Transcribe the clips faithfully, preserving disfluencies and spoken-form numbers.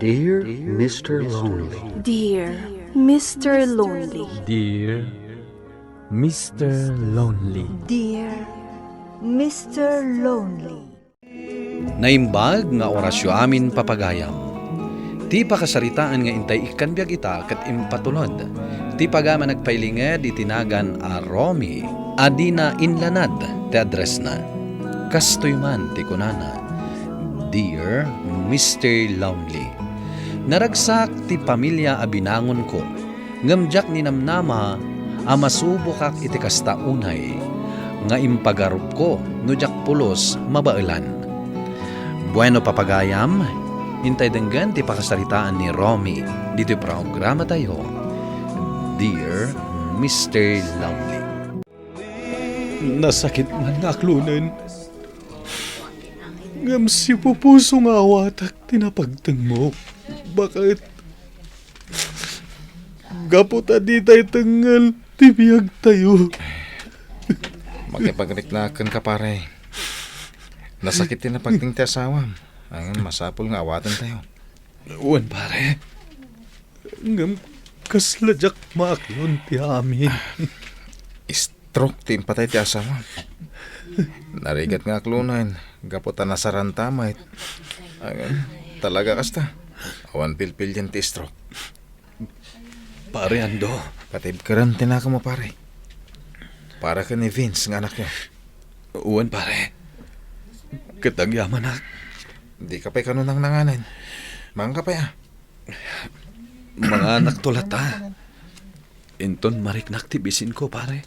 Dear Mister Lonely. Dear Mister Lonely. Dear Mister Lonely. Dear Mister Lonely. Naimbag nga orasyo amin, papagayam. Ti pakasaritaan nga intay ikkan biag ita ket impatulod ti pagayam a nagpailinged iti nagan a Romy a dina inlanad ti addressna. Kastoy man ti kunana, "Dear Mister Lonely, naragsak ti pamilia a binangonko, ngem diak ninamnama a masubokak iti kasta unay nga impagarupko no diak pulos mabaelan." Bueno, papagayam, intay denggen ti pakasaritaan ni Romy ditoy programatayo, Dear Mister Lonely. Nasakit man nga aklonen, ngem sipupuso nga awatak ti napagtengmo. Baket gapu ta ditay tengngel ti biagtayo. Makipagriknak kenka, pare. Nasakit ti napagteng ti asawam. Ang masapul nga awatentayo. Wen, pare. Ngem kasla diak maakyon ti amin. Stroke ti impatay ti asawam. Narigat nga aklonen gapu ta nasaranta met. Ang talaga kasta. Awan pilpilian ti stroke. Pare Ando. Patibkeren ti nakemo, pare. Para ken ni Vince nga anakyo. Wen, pare. Ket agyamanak. Dika pay kano nangnanganen. Maanka pay, a. Manganakto latta. Inton mariknak ti bisinko, pare.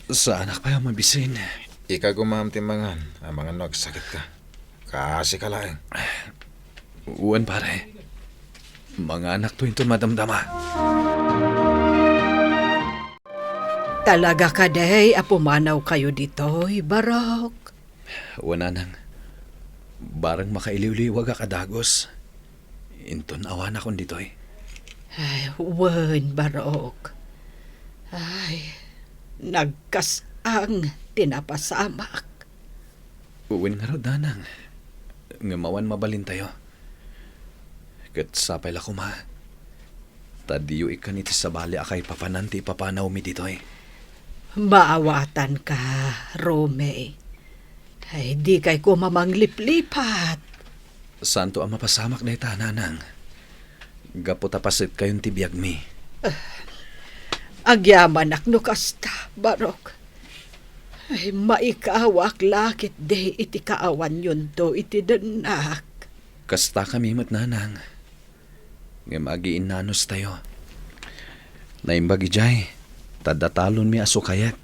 Saanak pay a mabisin. Ika gumam ti mangan, amangan no agsakitka. Kaasika laeng. Wen, pare. Manganakto inton madamdama. Talaga kadi a pumanawkayo ditoy, Barok? Wen, nanang. Bareng makailiwliwagak a dagus. Inton awanakon ditoy. Ay, wen, Barok. Ay, nagkas-ang ti napasamak. Wen ngarud, nanang. Ngem awan mabalintayo. Ket sapay la koma, ta diyo ikkan iti sabali a kaipapanan ti ipapanawmi ditoy. Maawatanka, Romy. Ay, dikay koma mangliplipat. Saanto a mapasamak dayta, nanang. Gapu ta pasetkayon ti biagmi. Agyamanak no kasta, Barok. Ay, maikawak la ketdi iti kaawanyonto iti dennak. Kastakami met, nanang. Ngem agiinnanustayo. Naimbag idiay, ta adda talonmi a sukayek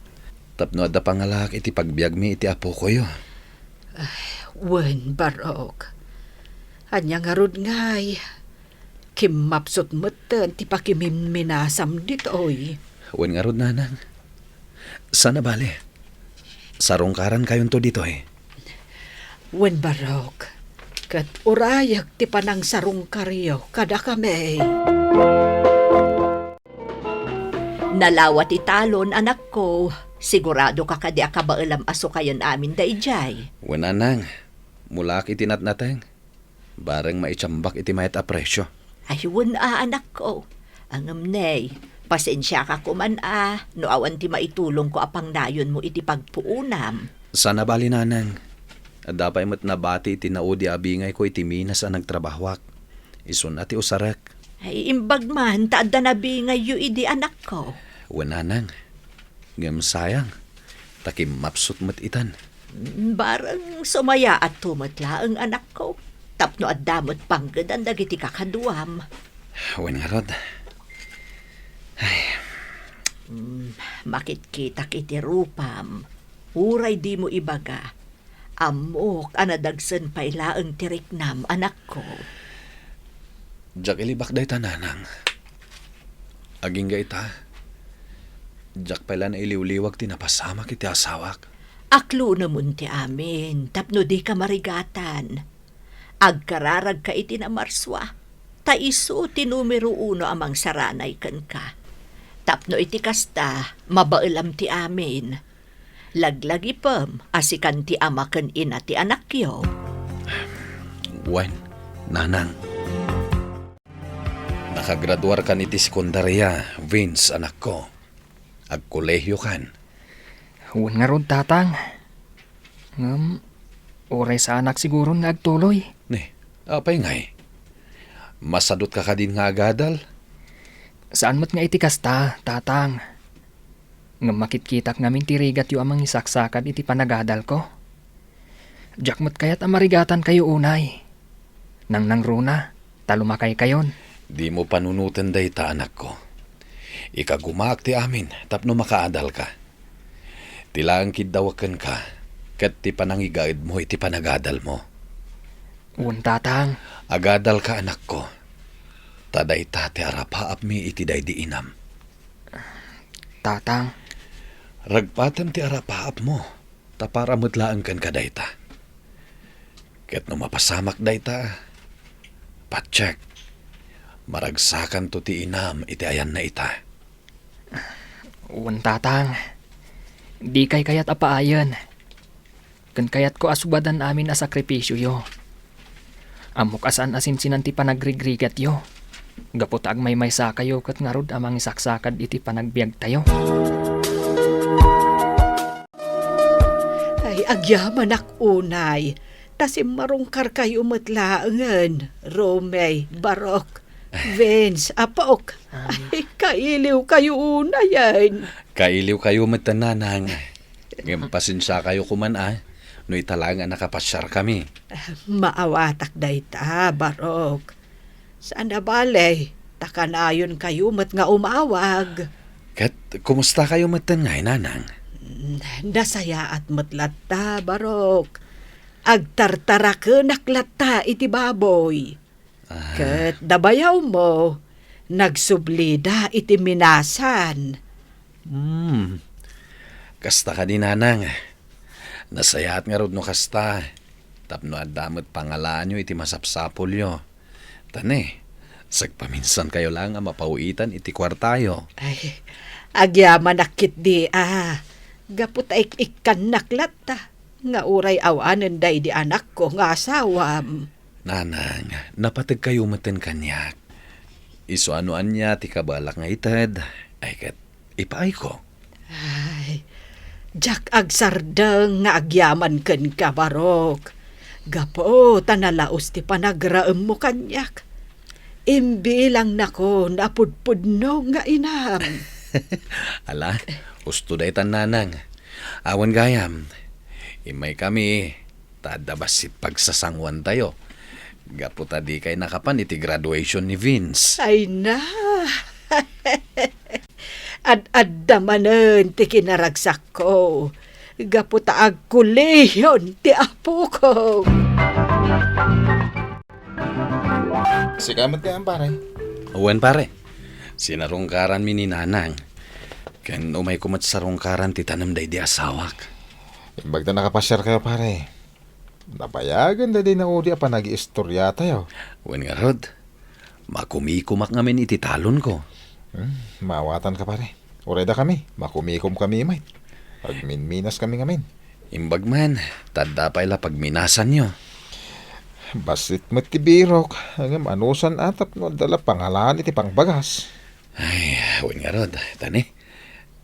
tapno adda pangalaak iti pagbiagmi iti apokoyo. Ay, wen, Barok. Ania ngarud ngay, kimmapsut metten ti pakiminminasam ditoy. Wen ngarud, nanang. Saan a bale. Sarungkarankayonto ditoy. Wen, Barok, ket urayek ti panangsarungkaryo kadakami. Nalawa ti talon, anakko. Siguradoka kadi a kabaelam a sukayen amin daydiay? Wen, nanang, mulaak iti natnateng. Bareng maitiambak iti mayat a presio. Ay, wen a, anakko. Ngem ne, pasensiaka koman a no awan ti maitulongko a pangnayonmo iti pagpuonam. Saan a bale, nanang. Adda pay met nabati iti naudi a bingayko iti minas a nagtrabahoak. Isun a ti usarek. Ay, imbag man ta adda nabingayyo idi, anakko. Wen, nanang. Ngem sayang, ta kimmapsut met itan. Bareng sumayaatto met laeng, anakko, tapno adda met panggedan dagiti kakaduam. Wen ngarud. Ay. Mm, makitkitak iti rupam. Uray dimo ibaga, ammok a nadagsen pay laeng ti riknam, anakko. Diak ilibak dayta, nanang. Agingga ita, diak pay la nailiwliwag ti napasamak iti asawak. Aklonemon ti amin tapno dika marigatan. Agkararagka iti namarsua, ta isu ti numero uno a mangsaranay kenka. Tapno iti kasta, mabaelam ti amin. Laglagipem a sikan ti ama ken ina ti anakyo. Wen, Nanang. Nakagraduarkan iti sekundaria, Vince, anakko. Agkolehiokan. Wen ngarud, Tatang. Ngem, uray saanak siguron nga agtuloy. Ni, apay ngay? Masadutka kadin nga agadal? Saan met nga iti kasta, Tatang. Ngem makitkitak ngamin ti rigatyo a mangisaksakad iti panagadalko. Diak met kayat a marigatankayo unay. Nangnangruna, ta lumakaykayon. Dimo panunoten dayta, anakko. Ikagumaak ti amin tapno makaadalka. Ti laeng kiddawek kenka, ket ti panangigaedmo iti panagadalmo. Wen, Tatang. Agadalka, anakko. Ta dayta ti arapaapmi iti daydi inam. Tatang. Ragpatem ti arapaapmo, ta para met laeng kenka dayta. Ket no mapasamak dayta, patiek, maragsakanto ti inam iti ayanna ita. Wen, Tatang. Dikay kayat a paayen. Ken kayatko a subadan amin a sakripisioyo. Ammok a saan a sinsinan ti panagrigrigatyo. Gapu ta agmaymaysakayo ket ngarud a mangisaksakad iti panagbiagtayo. Ay, agyamanak unay, ta simmarungkarkayo met laengen, Romey, Barok, Vince, apok. Ay, kailiwkayo unayen. Kailiwkayo met, Nanang. Ngem pasensiakayo koman a, no ita laeng a nakapasiarkami. Maawatak dayta, Barok. Saan a bale, ta kanayonkayo met nga umawag. Ket kumustakayo metten ngay, Nanang? Nasayaat met latta, Barok. Agtartarakenak latta iti baboy. Ah. Ket dabayawmo, nagsublida iti minasan. Hmm. Kasta kadi, Nanang. Nasayaat ngarud no kasta. Tapno adda met pangalaanyo iti masapsapulyo. Ta ne, sagpaminsankayo laeng a mapawitan iti kuartayo. Ay, agyamanak ketdi a. Gapu ta ik-ikkannak latta nga uray awanen daydi anakko nga asawam. Nanang, napategkayo metten kaniak. Isu a no ania ti kabalak nga ited, ay ket ipaayko. Ay, diak agsardeng nga agyaman kenka, Barok. Gapu ta nalaus ti panagraemmo kaniak. Imbilangnakon a pudpudno nga inam. Ala, husto daytan, Nanang. Awan gayam. Immaykami, ta adda bassit pagsasanguantayo. Gapu ta dikay nakapan iti graduation ni Vince. Ay na! Ad-adda manen ti kinaragsakko. Gapu ta agkolehion ti apoko. Sika met ngay, pare? Wen, pare. Sinarungkaranmi ni Nanang. Ken umayko met sarungkaran ti tanem daydi asawak. Imbag ta nakapasiarkayo, pare. Nabayagen daydi naudi a panagiistoriatayo. Wen ngarud, makumikomak ngamin iti talonko. Hmm, maawatanka, pare. Uray dakami, makumikomkami met. Agminminaskami ngamin. Imbag man, ta adda pay la pagminasanyo. Bassit met ti birok, ngem anusan a tapno adda la pangalaan iti pangbagas. Ay, wen ngarud, ta ne,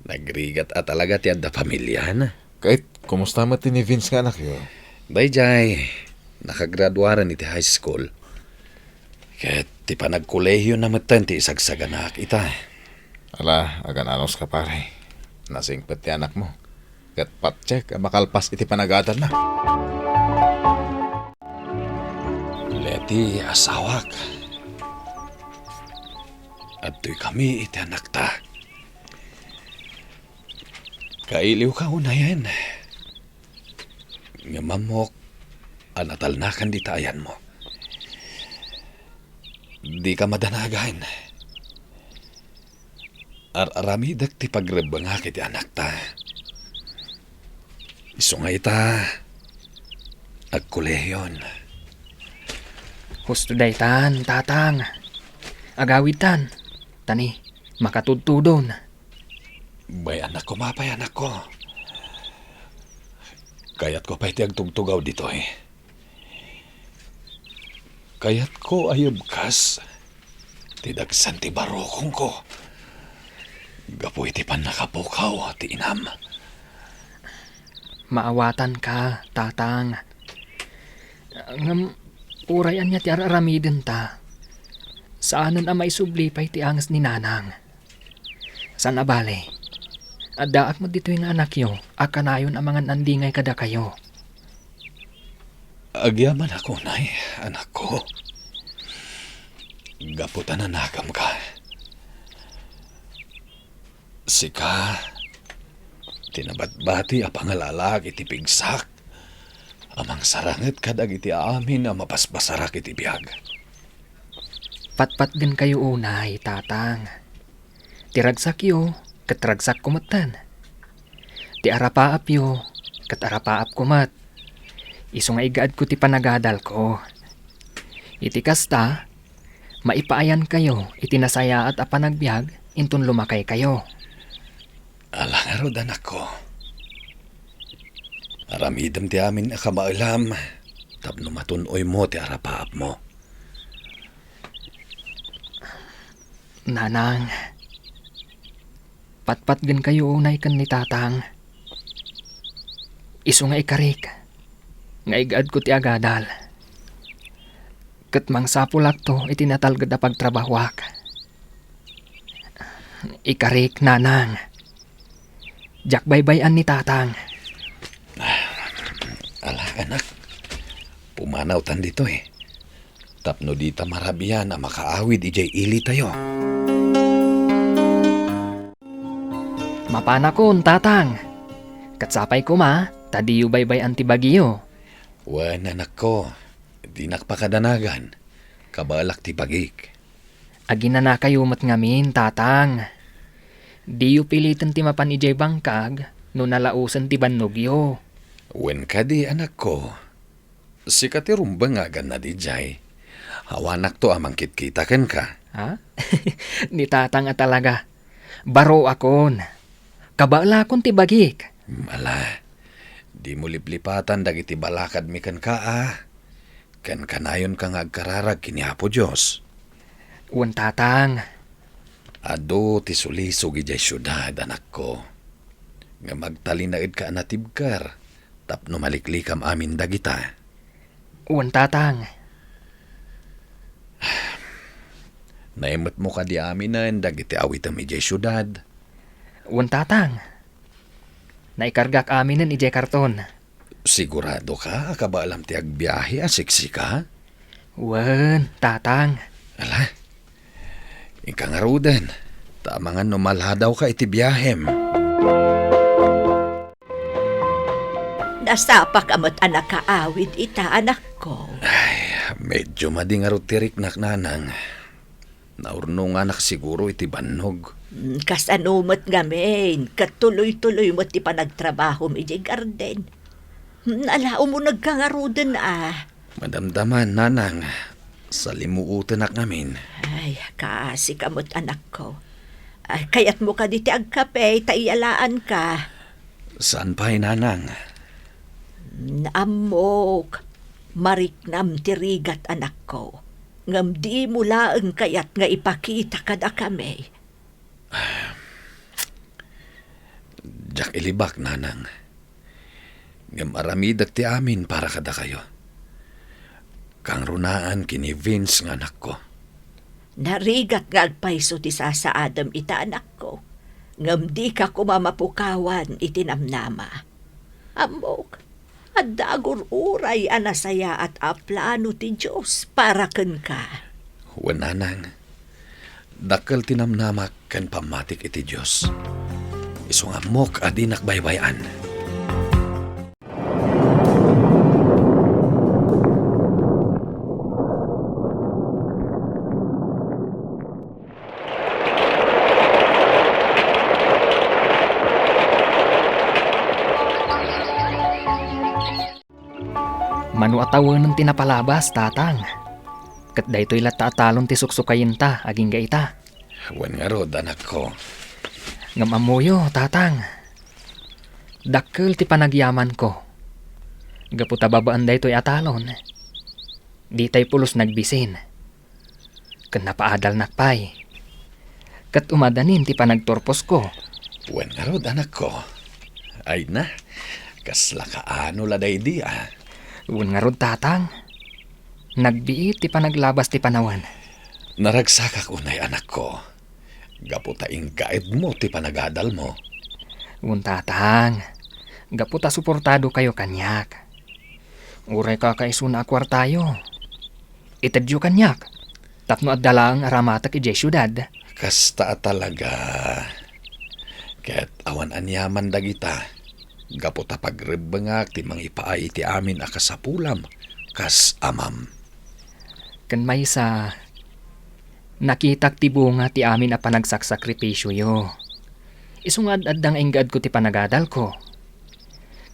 nagrigat a talaga ti adda pamiliana. Ket, kumusta met ti ni Vince nga anakyo? Daydiay, nakagraduaren iti high school. Ket ti panagkolehiona metten ti isagsaganak ita. Ala, agan-anuska, pare. Nasingpet ti anakmo. Ket patiek a makalpas iti panagadalna. Leti, asawak. Adtoykami iti anakta. Kailiwka unayen. Ngem ammok a natalnakan dita ayanmo. Dika madanagan. Ar-aramidek ti pagrebbengak iti anakta. Isu nga ita, agkolehion. Husto daytan, Tatang. Agawidtan. Ta ne, makatudtudon. Bay-annak koma pay, anakko. Kayatko pay ti agtugtugaw ditoy. Kayatko a yebkas ti dagsen ti barukongko gapu iti pannakapukaw ti inam. Maawatanka, Tatang. Ngem uray ania ti ar-aramidenta, saanen a maisubli pay ti anges ni Nanang. Saan a bale, addaak met ditoy nga anakyo a kanayon a mangan-andingay kadakayo. Agyamanak unay, anakko, gapu ta nanagamka. Sika ti nabatbati a pangalalaak iti pigsak a mangsaranget kadagiti amin a mapaspasarak iti biag. Patpatgenkayo unay, Tatang. Ti ragsakyo ket ragsakko metten. Ti arapaapyo ket arapaapko met. Isu nga igaedko ti panagadalko. Iti kasta, maipaayankayo iti nasayaat a panagbiag inton lumakaykayo. Ala ngarud, anakko. Aramidem ti amin a kamaelam tapno matun-oymo ti arapaapmo. Nanang, patpatgenkayo unay ken ni Tatang. Isu nga ikarik nga igaedko ti agadal. Ket mangsapulakto iti natalged a pagtrabahoak. Ikarik, Nanang. Diak baybay-an ni Tatang. Ala, anak. Pumanawtan ditoy. Tapno dita marabian a makaawid idiay ilitayo. Mapanakon, Tatang. Ket sapay koma ta diyo baybay-an ti bagiyo. Wen, anakko, dinak pakadanagan. Kabaelak ti bagik. Aginanakayo met ngamin, Tatang. Diyo piliten ti mapan idiay bangkag no nalaosen ti bannogyo. Wen kadi, anakko, sika ti rumbeng nga agannad idiay. Awanakto a mangkitkita kenka. Ha? Ni Tatang a talaga. Baroakon. Kabaelakon ti bagik. Ala, dimo liplipatan dagiti balakadmi kenka a. Ken kanayonka nga agkararag ken ni Apo Dios. Wen, Tatang. Adu ti sulisog idiay siudad, anakko. Ngem agtalinaedka a natibker tapno maliklikam amin dagita. Wen, Tatang. Naimetmo kadi aminen dagiti awitem idiay siudad? Wen, Tatang. Naikargak aminen idiay karton. Siguradoka a kabaelam ti agbiahe a siksika? Wen, Tatang. Ala, inka ngaruden, ta amangan no maladawka iti biahem. Nasapaka met a nakaawid ita, anakko. Ay, medyo madi ngarud ti riknak, Nanang. Naurnonganak siguro iti bannog. Mm, kasano met ngamin, ket tuloy-tuloy met ti panagtrabahom idiay garden. Mm, ala, umunegka ngaruden a. Madamdaman, Nanang. Salimuotenak ngamin. Ay, kaasika met, anakko. Ay, kayatmo kadi ti agkape, ta iyalaanka? Saan pay, Nanang. Mm, ammok, mariknam ti rigat, anakko. Ngem dimo laeng kayat nga ipakita kadakami. Diak ilibak, Nanang. Ngem aramidek ti amin para kadakayo. Kangrunaan ken ni Vince nga anakko. Narigat nga agpayso ti sasaadem ita, anakko. Ngem dika koma mapukawan iti namnama. Ammok, adda agur-uray a nasayaat a plano ti Dios para kenka. Wen, Nanang, dakkel ti namnamak ken pammatik iti Dios. Isu nga ammok a dinak baybay-an. Mano a tawenen ti napalabas, Tatang. Ket daytoy latta a talon ti suksukayenta agingga ita. Wen ngarud, anakko. Ngem ammoyo, Tatang. Dakkel ti panagyamanko. Gapu ta babaen daytoy a talon, Ditay pulos nagbisin. Ken napaadalnak pay. Ket umadanin ti panagturposko. Wen ngarud, anakko. Ay na, kasla kaano la daydi, a? Wen ngarud, Tatang. Nagbiit ti panaglabas ti panawen. Naragsakak unay, anakko. Gapu ta inggaedmo ti panagadalmo. Wen, Tatang, gapu ta suportadokayo kaniak. Uray kakaisuna a kuartayo, itedyo kaniak tapno adda laeng a ramatek idiay siudad. Kasta a talaga. Ket awan aniaman dagita, gapu ta pagrebbengak ti mangipaay iti amin a kasapulam kas amam. Ken maysa, nakitak ti bunga ti amin a panagsaksakripisioyo. Isu nga ad-adda nga inggaedko ti panagadalko.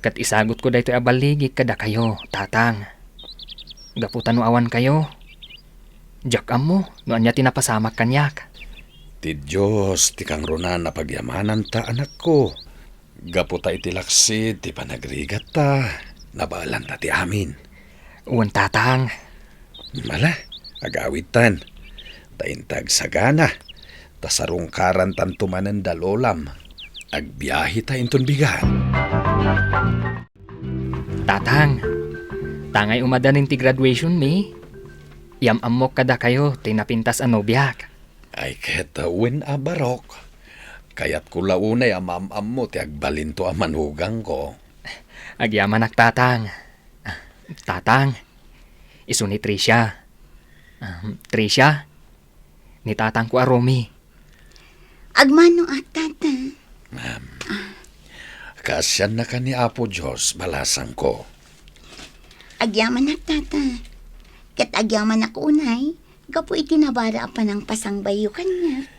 Ket isagutko daytoy a balligig kadakayo, Tatang. Gapu ta no awan kayo, diak ammo no ania ti napasamak kaniak. Ti Dios ti kangrunaan a pagyamananta, anakko. Gapu ta iti laksid ti panagrigatta, nabaelanta ti amin. Wen, Tatang. Ala, agawidtan. Ta inta agsagana, ta sarungkarantanto manen da lolam. Agbiaheta inton bigat. Tatang, tangay umadanin ti graduation mi, yam-ammok kadakayo ti napintas a nobiak. Ay, ket wen a, Barok. Kayatko la unay a maam-ammo ti agbalinto a manugangko. Agyamanak, Tatang. Tatang, isu ni Tricia. Ah, Tricia, ni tatangko a Romy. Agmano a, Tata. Ma'am, kaasiannaka ni Apo Dios, balasangko. Agyamanak, Tata. Ket agyamanak unay, gapu iti nabara a panangpasangbayyo kaniak.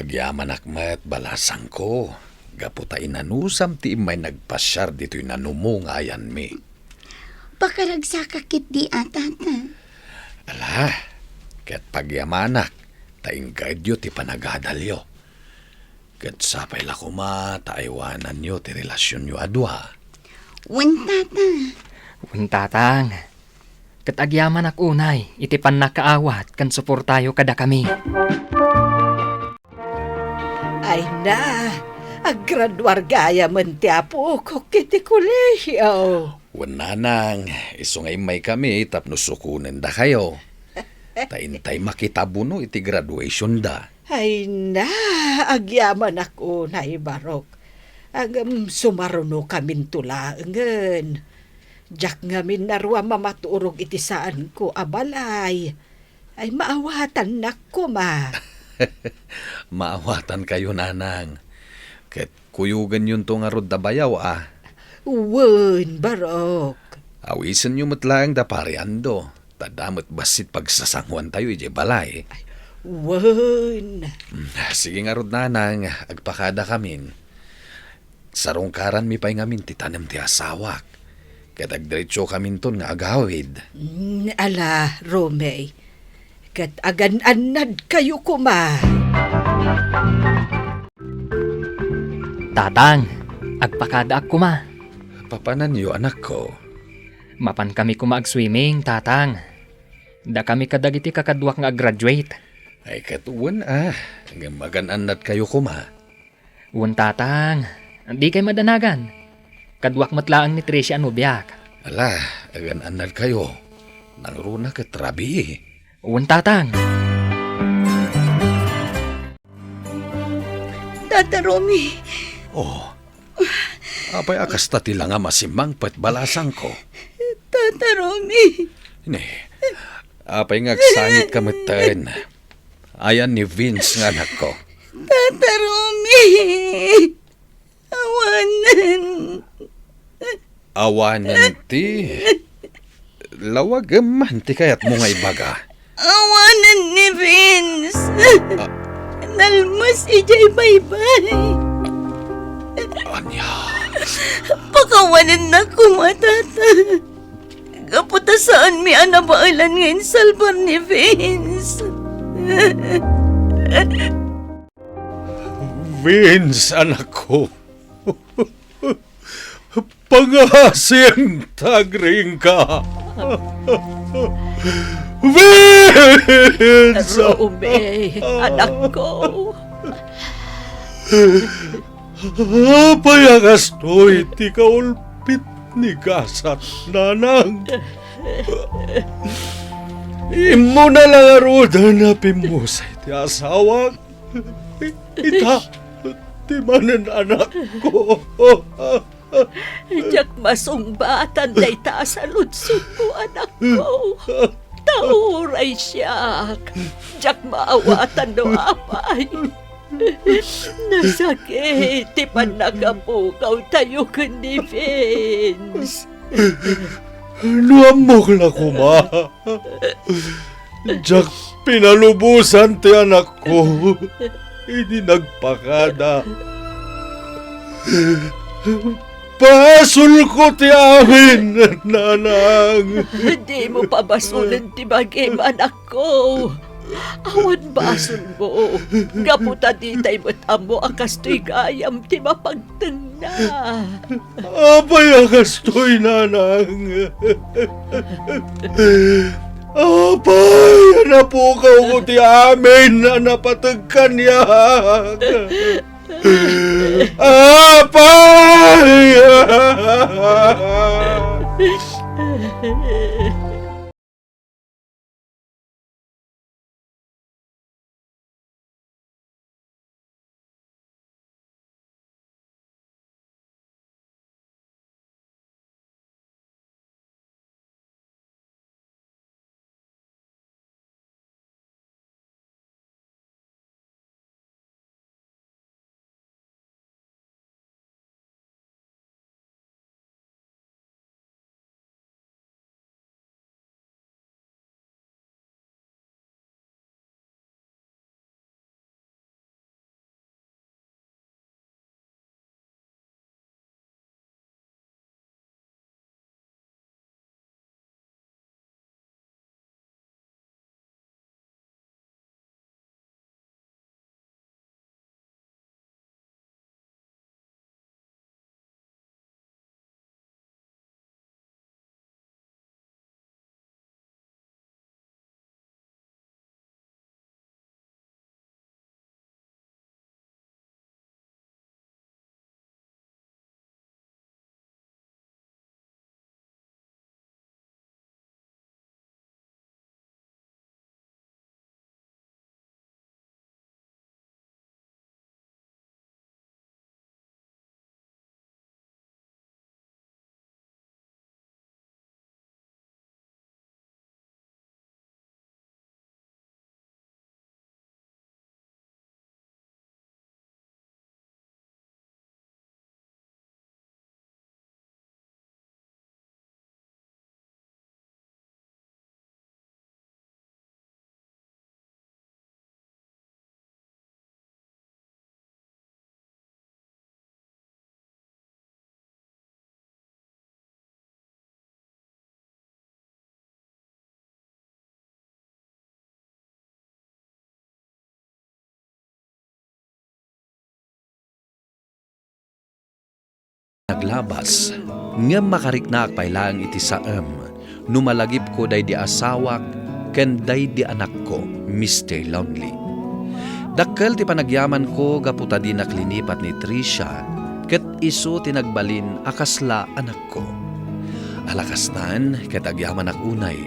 Agyamanak met, balasangko, gapu ta inanusam ti immay nagpasiar ditoy nanumo nga ayanmi. Pakaragsakak ketdi a, Tata. Ala, ket pagyamanak, ta inggaedyo ti panagadalyo. Ket sapay la koma ta aywananyo ti relasionyo a dua. Wen, Tata. Wen, Tatang. Ket agyamanak unay iti pannakaawat ken suportayo kadakami. Ay na, aggraduar gayamen ti apok iti kolehiyo. Wen, Nanang, isu nga immaykami tapno sukonendakayo. Ta intay makitabuno iti graduationda. Ay na, agyamanak unay, Barok. Ngem sumarunokaminto laengen. Diak ngamin narua mamaturog iti saanko a balay. Ay, maawatannak koma. Maawatankayo, Nanang. Ket kuyogennonto ngarud da bayaw, a. Wen, Barok. Awisenyo met laeng da Pari Ando. Ta adda met bassit pagsasanguantayo idiay balay. Ay, wen. Mm, sige ngarud, Nanang, agpakadakamin. Sarungkaranmi pay ngamin ti tanem ti asawak. Ket agdiretsokaminton nga agawid. Mm, ala, Romy. Ket agan-annadkayo koma. Tatang, agpakadaak koma. Papananyo, anakko? Mapankami koma agswimming, Tatang. Dakami kadagiti kakaduak nga aggraduate. Ay, ket wen a, ngem agan-annadkayo koma. Wen, Tatang, dikay madanagan. Kaduak met laeng ni Tricia a nobiak. Ala, agan-annadkayo. Nangruna ket rabii. Wen, Tatang. Tata Romy. Oh, apay a kasta ti langam a simmangpet, balasangko? Tata Romy. Ne, apay nga agsangitka metten? Ayan ni Vince nga anakko. Tata Romy. Awanen. Awanen ti? Lawagem man ti kayatmo nga ibaga. Awanen ni Vince. Ah. Nalmes idiay baybay. Ania? Pakawanennak koma, Tata. Gapu ta saanmi a nabaelan nga insalbar ni Vince. Vince, anakko. Pangasim ta agriingka. Vince! Romy, anakko. Apay a kastoy ti kaulpit ni gasat, nanang? Immuna la ngaruden a pimmusay ti asawak. Ita, ti manen anakko. Diak masungbaatan dayta a saludsodmo, anakko. Ta uray siak, diak maawatan no apay. Nasakit ti pannakapukawtayo ken ni Vince. No ammok la koma, diak pinalubosan ti anakko idi nagpakada. Basolko ti amin, nanang. Dimo pabasolen ti bagim, anakko. Awan basolmo. Gapu ta ditay met ammo a kastoy gayam ti mapagtengna. Apay a kastoy, nanang? Apay a napukawko ti amin a napateg kaniak? Apay! Naglabas, ngem makariknaak pay laeng iti saem no malagipko daydi asawak ken daydi anakko, Mister Lonely. Dakkel ti panagyamanko gapu ta dinak linipat ni Tricia, ket isu ti nagbalin a kasla anakko. Ala kastan, ket agyamanak unay.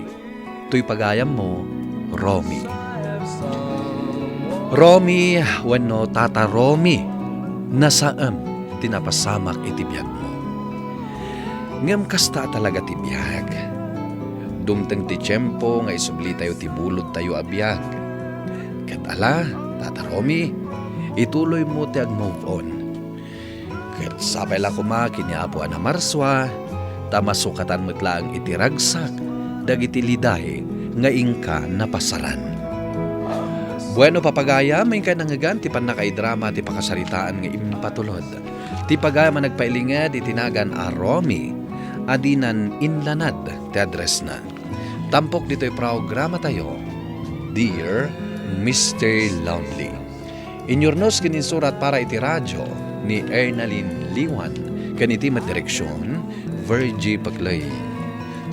Toy pagayammo, Romy. Romy wenno Tata Romy, nasaem ti napasamak iti biagmo. Ngem kasta a talaga ti biag. Dumteng ti tiempo nga isublitayo ti bulodtayo a biag. Ket ala, Tata Romy, ituloymo ti ag-move on. Ket sapay la koma ken ni Apo a namarsua, ta masukatan met laeng iti ragsak dagiti liday nga inka napasaran. Bueno, papagayam, inkay nangngegan ti pannakaidrama ti pakasaritaan nga impatulod. Ti pagayam a nagpailinged iti nagan a Romy, a dinan inlanad ti addressna. Tampok ditoy programatayo, Dear Mister Lonely. Inyurnos ken insurat para iti radio ni Ernalyn Liwan ken iti met direksion, Virgie Paclay.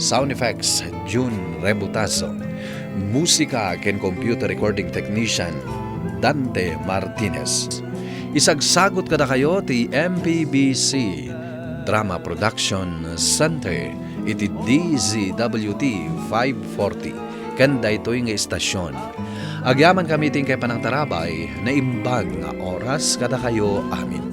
Sound effects, June Rebutazo. Musika ken computer recording technician, Dante Martinez. Isagsagut kadakayo ti M P B C Drama Production Center iti D Z W T five forty ken daytoy nga istasyon. Agyamankami ti inkay panangtarabay, naimbag nga oras kadakayo amin.